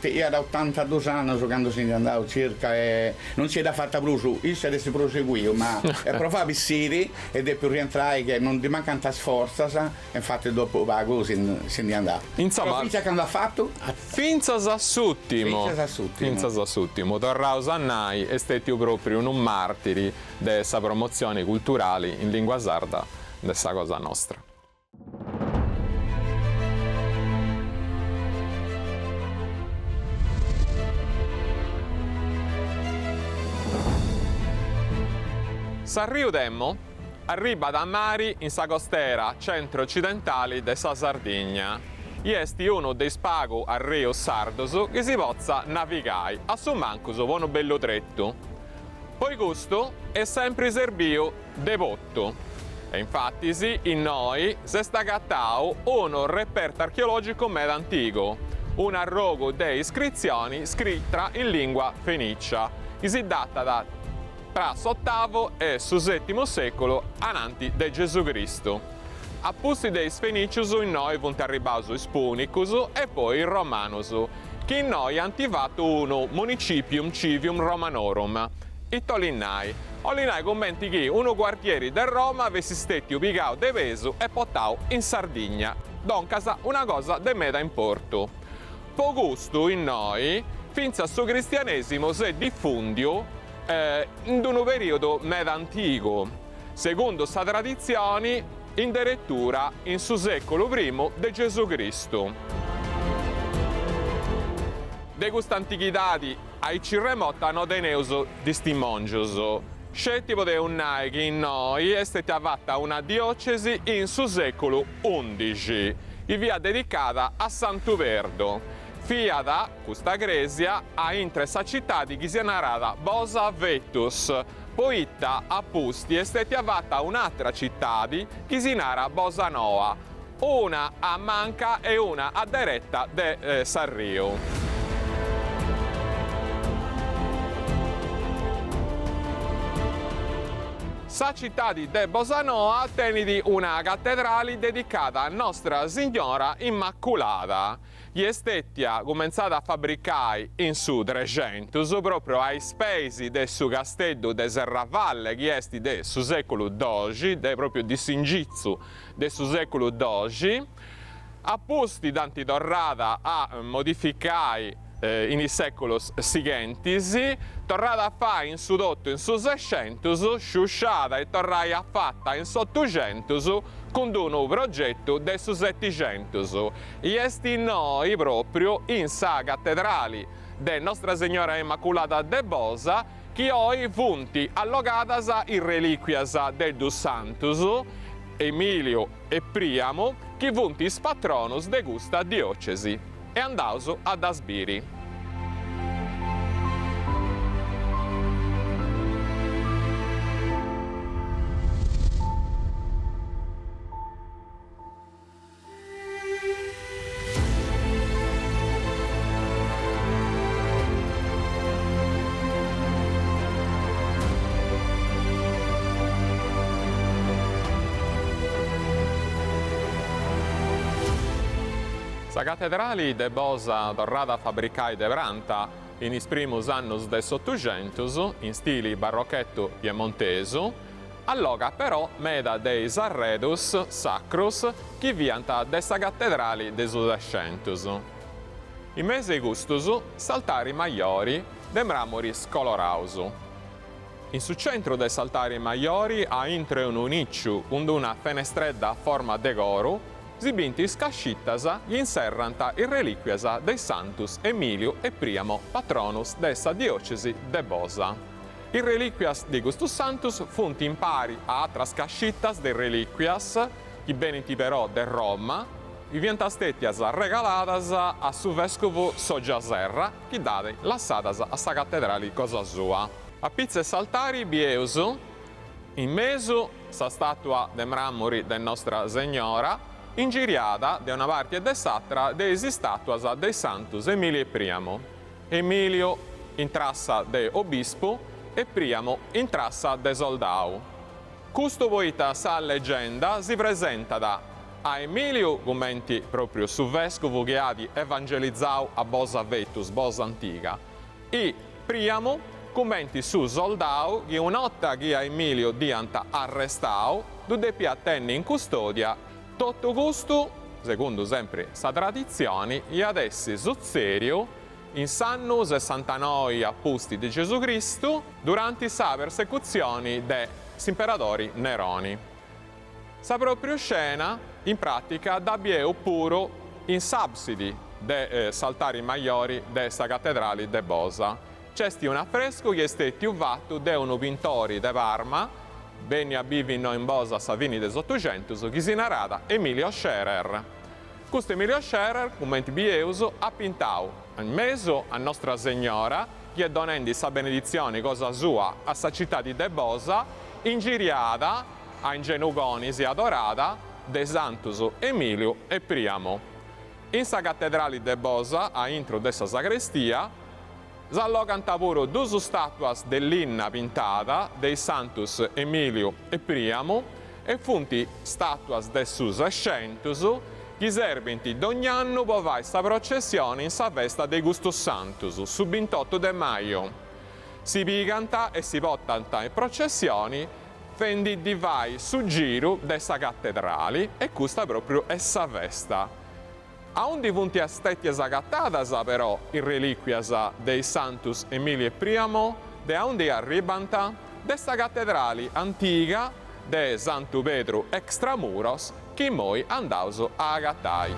iat otantadus annus candu si ndi andau circa e non nci dd'at fata prus, issu at essi proseguiu, ma at provau a bessiri e depiu rientrai che non ddi mancant is fortzas e infati dopu pagu si ndi andau. Insoma. Però fintzas a candu at fatu? Fintzas a s'ùrtimu. Fintzas a s'ùrtimu. Fintzas a s'ùrtimu. Torraus a nai, est stètiu pròpriu unu màrtiri de sa promotzioni culturali in lìngua sarda de sa cosa nostra. S'arriu Temo arribat a mari in sa costera centro-ocidentali de sa Sardigna i est unu de is pagu arrius sardus chi si potzat navigai, a su mancus po unu bellu tretu. Poi custu est sempri serbiu de portu e infatis innoi s'est agatau unu repertu archeologicu meda antigu, un'arrogu de iscritzioni scrita in lingua fenicia chi si datat tra s'otavu e su setimu seculu ananti de Gesù Cristu. A pustis de is fenicius innoi funt arribaus is punicus e poi is romanus chi innoi ant fatu unu municipium civium romanorum. Ita 'olit nai? 'Olit nai cumenti chi unu cuartieri de Roma fessit stètiu pigau de pesu e portau in Sardigna, doncas una cosa de meda importu. Po custu innoi fintzas su cristianesimu s'est difùndiu in unu perìodu meda antigu, segundu sa traditzioni in deretura in su sèculu primu de Gesù Cristu. De custa antighidadi aici remota no teneus tistimòngius, sceti podeus nai chi innoi est stètia fata una diòcesi in su sèculu undixi, chi fiat dedicada a Santu Perdu. Fiat, custa crèsia, a intre sa citadi chi si naràt Bosa Vetus, poita a pusti est stètia fata un'atra citadi chi si narat Bosa Noa, una a manca e una a dereta de s'arriu. Sa citadi de Bosanoa tenit una catedrali dedicada a Nostra Signora Immaculada, chi est stètia cumentzada a fabricai in su Trexentus, pròpriu a is peis de su casteddu de Serravalle chi est de su sèculu doxi, de pròpriu de s'ingitzu de su sèculu doxi. A pusti dd'ant torrada a modificai in is sèculos sighentis, torrada a fai in su totu in su Sescentus, sciusciada e torrai a fata in s'Otuxentus cun d'unu progetu de su Setixentus, i est innoi pròpriu in sa Catedrali de Nostra Segnora Immaculada de Bosa chi oi funt allogadas is relìquias de dus santus, Emìliu e Priamu, chi funt is patronus de custa diòcesi. E andaus a ddas biri. Sa catedrali de Bosa torrada a fabricai de pranta in is primus annus de s'Otuxentus, in stili barrochetu piemontesu, allogat però meda de is arredus sacrus chi fiant de sa catedrali de su Sescentus. In mesu 'e custus s'altari majori de mramoris coloraus. In su centru de s'altari majori, a intro 'e unu nìciu cun d'una fenestredda a forma de coru, si bint is cascitas chi inserrant is relìquias de is santus Emìliu e Priamo, patronus de sa diòcesi de Bosa. Is relìquias de custus santus funt impari a atras cascitas de relìquias, chi benint però de Roma, chi fiant stètias regaladas a su vèscovu Soggia Serra, chi dd'at lassadas a sa catedrali cosa sua. A pitzu 'e s'altari bieus, in mesu, sa stàtua de mràmuri de Nostra Segnora, ingiriada de una parti e de s'atra de is stàtuas de is santus Emìliu e Priamu, Emìliu in trassa de obispu e Priamu in trassa de soldau. Custu poita sa legenda si presentat a Emìliu cumenti pròpriu su vèscuvu chi at evangelizau a Bosa Vetus, Bosa Antiga, e Priamu cumenti su soldau chi un'orta chi a Emìliu dd'iant arrestau ddu depiat tenni in custòdia. Totu custu, segundu sempri sa traditzioni, iat essi sutzèdiu in s'annu sessantanoi a pusti de Gesù Cristu, duranti sa persecutzioni de s'imperadori Neroni. Sa pròpriu scena, in pràtica, dda bieus puru in s'àbsidi de s'altari majori de sa catedrali de Bosa. Nc'est un'afrescu chi est stètiu fatu de unu pintori de Parma, bènniu a bivi innoi in Bosa a sa fini de s'Otuxentus, chi si naràt Emilio Scherer. Custu Emilio Scherer, cumenti bieus, at pintau in mesu a Nostra Segnora chi est donendi sa beneditzioni cosa sua a sa citadi de Bosa, ingiriada a ingenugonis e adorada de santus Emìliu e Priamu. In sa catedrali de Bosa, a intru de sa sagrestia, s'allogant puru dus stàtuas de linna pintada de is santus Emìliu e Priamu e funt stàtuas de su Sescentus chi serbint dogn'annu po fai sa processioni in sa festa de custus santus, su bintotu de maju. Si pigant e si portant in processioni fendi ddi fai su giru de sa catedrali e custa pròpriu est sa festa. Aundi funt stètias agatadas però is relìquias de is santus Emìliu e Priamo? De aundi arribant? De sa catedrali antiga de Santu Pedru Extramuros chi immoi andaus a agatai.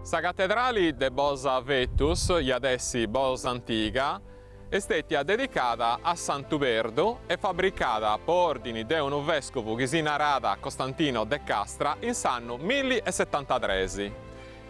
Sa catedrali de Bosa Vetus, iat essi Bosa Antiga. Est stètia dedicada a Santu Perdu e fabricada po òrdini de unu vèscovu chi si naràt Costantino de Castra in s'annu milli e setantatres.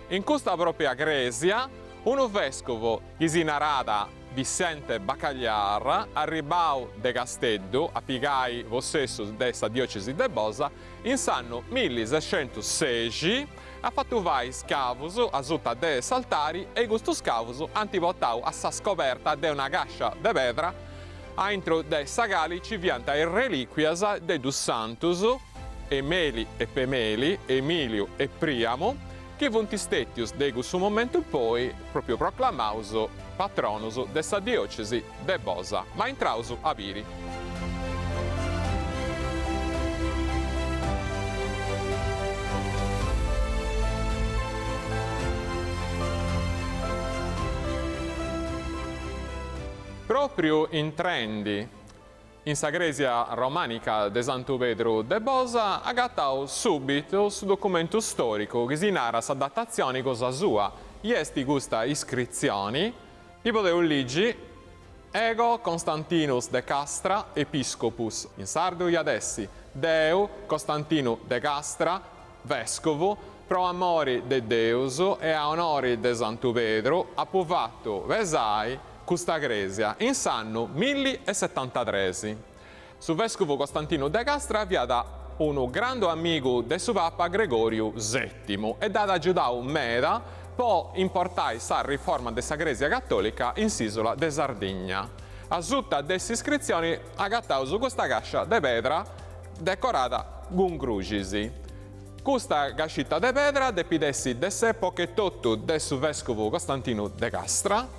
In custa pròpia crèsia unu vèscovu chi si naràt Vicente Bacallar, arribau de Casteddu a pigai possessu de sa diòcesi de Bosa, in s'annu millisescentussexi at fatu fai scavus asuta de s'altari e custus scavus ant portau a sa scoberta de una càscia de pedra aintru de sa cali ci fiant is relìquias de dus santus, Emeli e Pemeli, Emìliu e Prìamu, chi funt stètius de cussu momentu in poi pròpriu proclamaus patronus de sa diòcesi de Bosa. Ma intraus a biri. Pròpriu intrendi In sa crèsia romànica de Santu Pedru de Bosa agataus subitu su documentu stòricu chi si narat sa datatzioni cosa sua, i est custa iscritzioni chi podeus ligi, Ego Constantinus de Castra episcopus, in sardu iat essi, Deu Costantinu de Castra, vescovu, pro amori de Deus e a onori de Santu Pedru apu fatu pesai Custa crèsia, in s'annu milli e setantatres. Su vèscuvu Costantinu de Castra fiat unu grandu amigu de su papa Gregòriu Sètimu e dd'at agiudau meda po importai sa riforma de sa crèsia catòlica in s'ìsula de Sardigna. Asuta de s'iscritzioni agataus custa càscia de pedra decorada cun cruxis. Custa cascita de pedra depit essi de s'època etotu de su vèscuvu Costantinu de Castra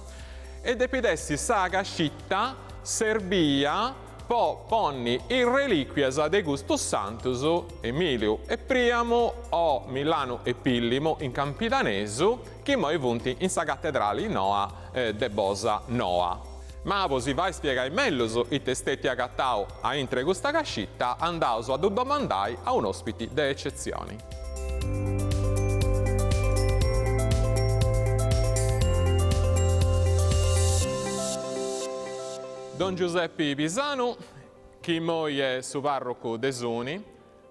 e depit essi sa cascita serbia po ponni is relìquias de custus santus Emìliu e Prìamu o Millanu e Pìllimu in campidanesu chi immoi funt in sa catedrali noa de Bosa Noa. Ma po si fai spiegai mellus ite est stetiu agatau a intre custa cascita andaus a ddu domandai a un'ospiti de ecetzioni. Don Giuseppi Pisanu, chi immoi est su parrocu de Suni,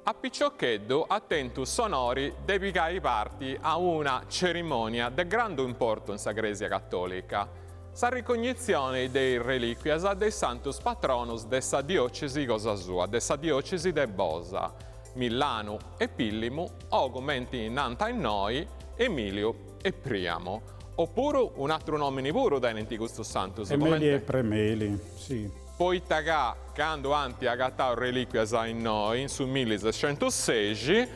A piciocheddu at tentu s'onori de pigai parti a una cerimònia de grandu importu in sa Crèsia Catòlica, sa ricognitzioni de is relìquias de is santus patronus de sa diòcesi cosa sua, de sa diòcesi de Bosa, Millanu e Pìllimu o, cumenti nant innoi, Emìliu e Prìamu. Opuru un'atru nòmini puru tenint custus santus, Emeli e Premeli, si. Poita ca candu ant agatau relìquias innoi, in su millisescentussexi,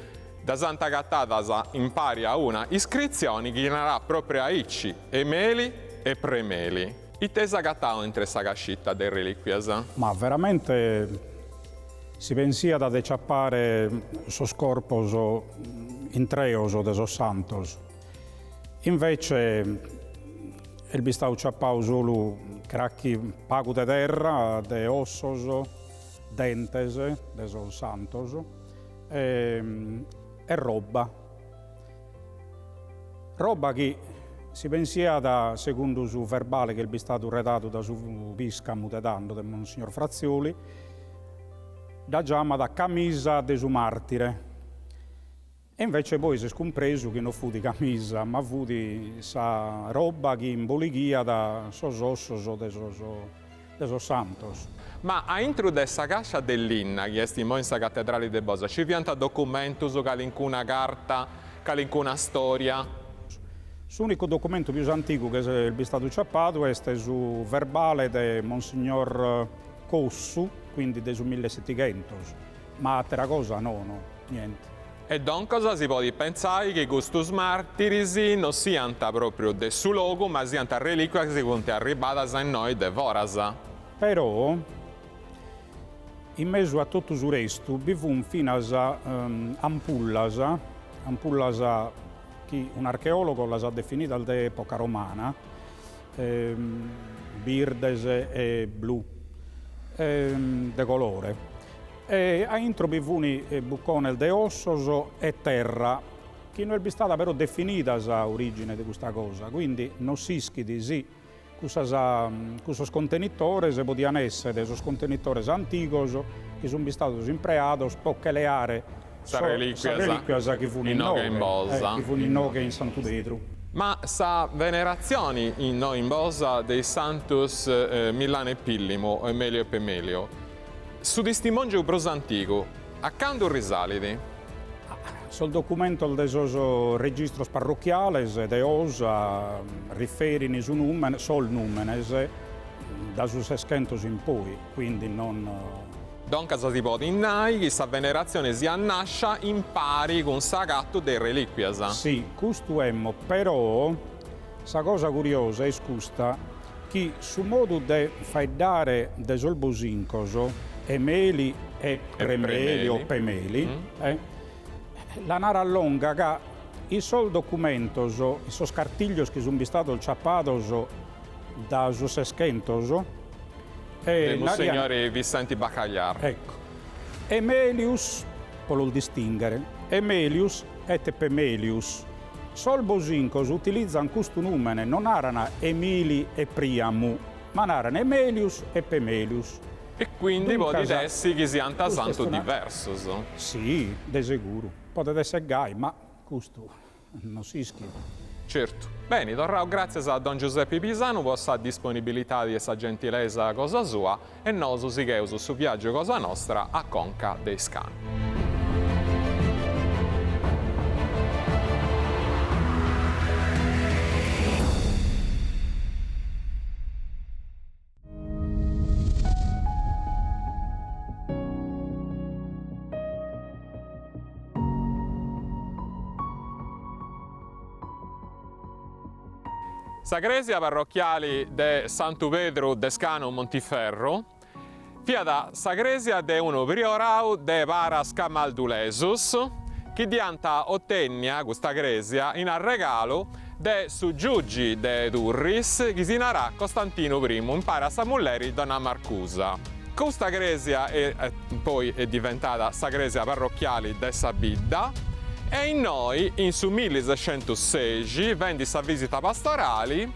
ddas ant agatadas impari a una iscritzioni chi narat pròpriu aici, Emeli e Premeli. Ite eis agatau intre sa cascita de is relìquias? Ma veramente si pensiat de ciapare sos corpos intreos de sos santos. Invece est bistadu ciapadu solu crachi pagu de terra, de ossos, dentes de sos santos e roba. Roba chi si pensiat, segundu su verbale chi est bistadu redatu da su piscamu de tando, de Monsignor Frazioli, dda giamat camisa de su martire. E invece poi s'est cumpresu chi no fut camisa, ma fut sa roba chi imbolighiat sos ossos de sos de sos santos. Ma a intru de sa càscia de linna chi est immoi in sa catedrali de Bosa ci fiant documentus, calincuna carta, calincuna storia? S'unicu documentu pius antigu chi est bistadu ciapadu est su verbale de Monsignor Cossu, quindi de su millesettighentos, ma atera cosa nono, niente. E doncas si podit pentzai chi custus màrtiris no siant pròpriu de su logu ma siant relìquias chi funt arribadas a innoi de foras. Però, in mesu a totu su restu bi funt finas ampullas, ampullas chi un'archeòlogo las at definidas de època romana, birdes e blu, de colore. E a intro bi funi buccones de ossos e terra, chi no est bistada però definida sa origine de custa cosa, quindi no s'ischit si. Cussas, cussos contenitores podian èssere sos contenitores antigos chi sunt bistados impreados po che leare Sas relìquias chi fun inoghe in Bosa. Chi fun inoghe in Santu Pedru. Ma sa veneratzioni innoi in Bosa de is santus Millanu e Pillimu, o Emelio e Pemelio, su tistimòngiu prus antigu, a candu risalit? Sos documentos de sos registros parrochiales de 'Osa riferin su nùmene, sos nùmenes da su seschentos in poi, quindi non. Doncas si podit nai chi sa veneratzione siat nàscia impari cun s'agatu de is relìquias. Si, custu emmo, però sa cosa curiosa est custa, chi su modu de faeddare de sos bosincos, Emeli e Premeli o Pemeli, la narat longa ca in sos documentos, in sos cartiglios chi sunt bistados ciapados da su Seschentos, De Mussignori Vissenti Bacallar. Ecco. Emelius, po los distinghere, Emelius et Pemelius. Sos bosincos utilizan custu nùmene, no naran Emili e Priamu, ma naran Emelius e Pemelius. E quindi podit essi chi siant santos diversos. Si, de seguru. Podet esser gai, ma custu no s'ischit. Certu. Beni, torraus gràtzias a Don Giusepi Pisanu po sa disponibilidadi e sa gentilesa cosa sua e nosu sigheus su viàgiu cosa nostra a Conca de Iscanu. Sa crèsia parrochiali de Santu Pedru de Scanu Montiferru fiat sa crèsia de unu priorau de paras camaldulesus chi dd'iant otènnia custa crèsia in arregalu de su giugi de Turris chi si naràt Costantinu primu impari a sa mulleri Donna Marcusa. Custa crèsia poi est diventada sa crèsia parrochiali de sa bidda e innoi in su millisescentussexi fendi sa visita pastorali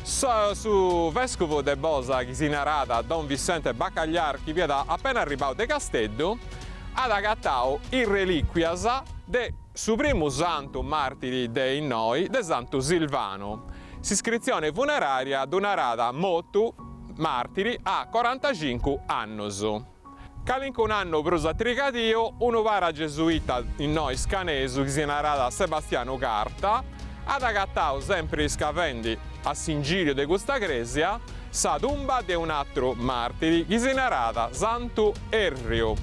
su vescuvu de Bosa chi si naràt Don Vissente Bacallar chi fiat apena arribau de Casteddu at agatau is relìquias de Su primu santu màrtiri de innoi de Santu Silvanu. S'iscritzione funerària ddu narat motu màrtiri a corantacincu annus. Calincun'annu prus a trigadiu, unu para gesuita innoi scanesu chi si narat Sebastianu Carta at agatau sempri iscavendi a s'ingìriu de custa crèsia sa tumba de un'atru màrtiri chi si narat Santu Erriu.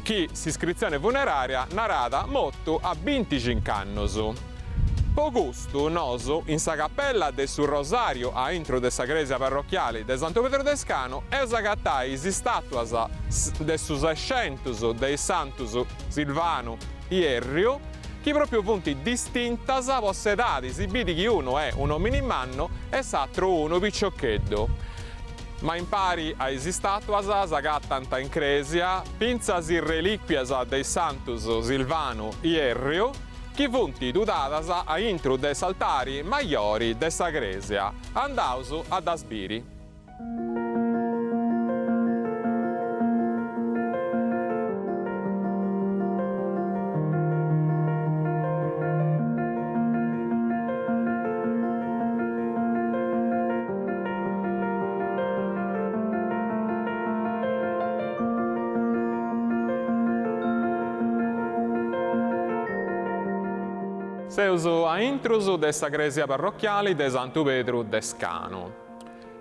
chi s'iscritzione funerària narat motu a binticinc'annus. Po custu nosu in sa capella de su Rosàriu a intru de sa crèsia parrochiali de Santu Pedru de Scanu eus agatai is istàtuas de su Sescentus de is santus Silvanu i Erriu chi pròpriu funt distintas po s'edadi, si bidi chi unu est un'òmini mannu e s'atru unu piciocheddu. Ma impari a is istàtuas s'agatant in crèsia fintzas is relìquias de is santus Silvanu i Erriu chi funt tudadas a intru de s'altari majori de sa crèsia. Andaus a ddas biri. Seus a intrus de sa crèsia parrochiali de Santu Pedru de Scanu.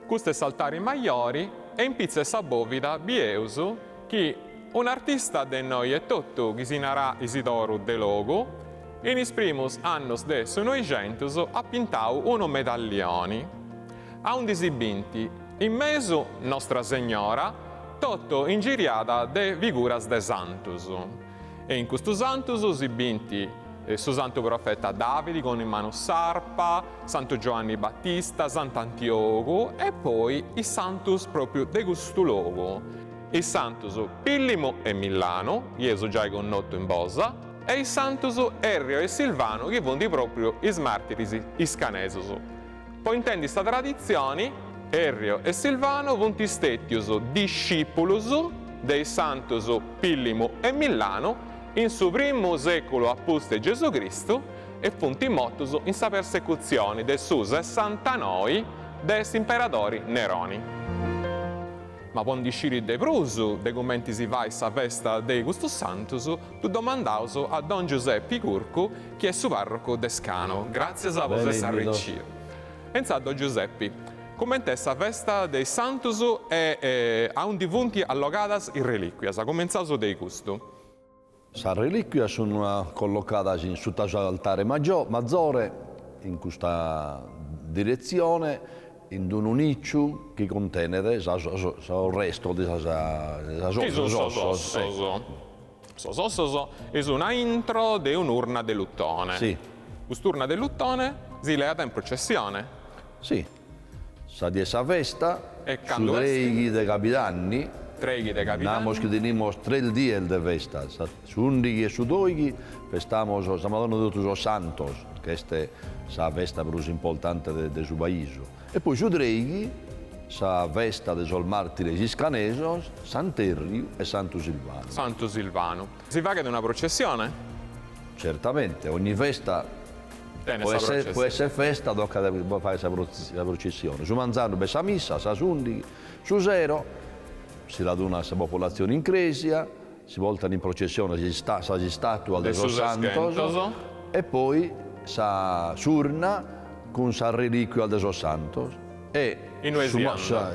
Custu est s'altari majori e in pitzu 'e sa bòvida bieus chi un'artista de innoi etotu chi si narat Isidoru Delogu In is primus annus de su Noixentus at pintau unu medallioni, aundi si bint in mesu Nostra Segnora totu ingiriada de figuras de santus. E in custus santus si bint su santu profeta Davidi cun in manu s'arpa, Santu Giuanni Battista, Sant'Antiogu e poi is santus propriu de custu logu, is santus Pillimu e Millanu, chi eus giai connotu in Bosa, e is santus Errio e Silvanu chi funt pròpriu is màrtiris iscanesus. Po intendi sa traditzioni, Errio e Silvano funt stètius discìpulus de is santus Pìllimu e Millanu in su primu sèculu a pustis de Gesù Cristu e funt mortus in sa persecutzioni de su sessantanoi de s'imperadori Neroni. Ma po ndi sciri de prus de cumenti si fait sa festa de custus santus, ddu domandaus a don Giuseppi Curcu chi est su parrocu de Scanu. Gràtzias po s'essi arriciu. E intzà don Giuseppi, cument'est sa festa de is santus e aundi funt allogadas is relìcuias? Cumentzaus de custu. Sas relìcuias sun collocadas in suta s'altare mazore, in custa diretzione, in unu nìciu chi cuntenet sos restos de sas Chi sun sos ossos. Sos ossos sun a intro de un'urna de lutone. Si. Cust'urna de lutone si leat in processione. Si. Sa die 'e sa festa, su treighi de cabidanni, namos chi tenimos tres dies de festa, s'undighi e su doighi festamos sa Madonna de totu sos Santos, ch'est sa festa prus importante de su paisu, e poi su treighi sa festa de sos martires iscanesos, Sant'Erriu e Santu Silvanu. Santu Silvanu. Si faghet una processione? Certamente, ogni festa Po esser festa tocat a fai sa processione, su manzanu b'est sa missa a sas undighi, su sero si radunat sa popolatzione in cresia, si portan in processione sas istatuas de sos santos e poi sa s'urna cun sas reliquias de sos santos e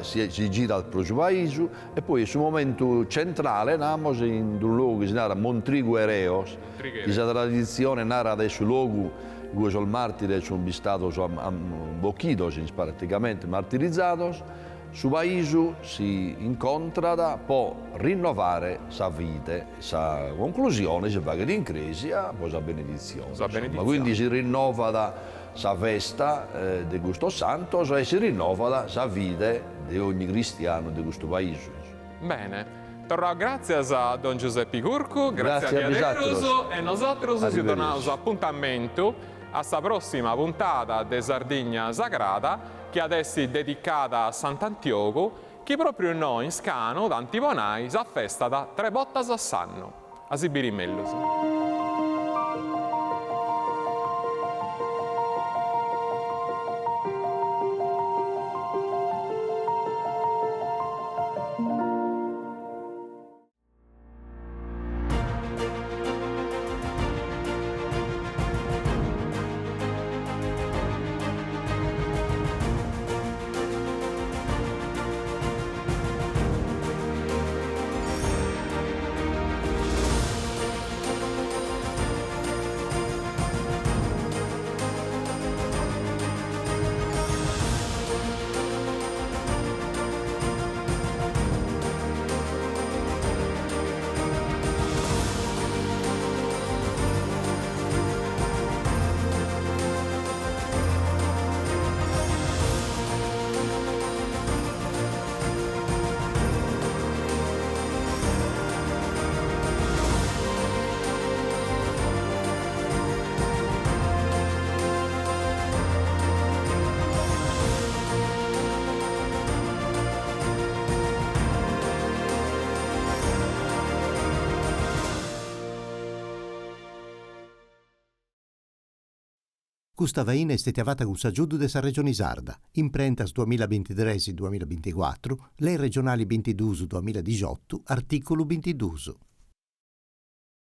si girat pro su paisu e poi su momentu centrale namos in unu logu chi si narat Montrigu Ereos, chi sa traditzione narat est su logu ue sos martires sunt bistados bochidos, praticamente martirizados, su paisu si incontrat po rinnovare sa fide, sa conclusione si faghet in cresia po sa beneditzione, insomma, quindi si rinnovat sa festa de custos santos e si rinnovat sa fide de ogni cristianu de custu paisu. Bene. Torraus gràtzias a don Giuseppi Curcu, gràtzias diaderus e nosatrus si donaus apuntamentu a sa pròssima puntada de Sardigna Sagrada chi at essi dedicada a Sant'Antiogu chi pròpriu innoi in Scanu tanti po nai s'afestat tre bortas a s'annu. A si biri mellus. Custa faina est stètia fata cun s'agiudu de sa Regioni Sarda, Imprentas duamilla bintitres duamilla binticuatru, Lei regionali bintiduus duamilla dixiotu, artìculu bintiduus.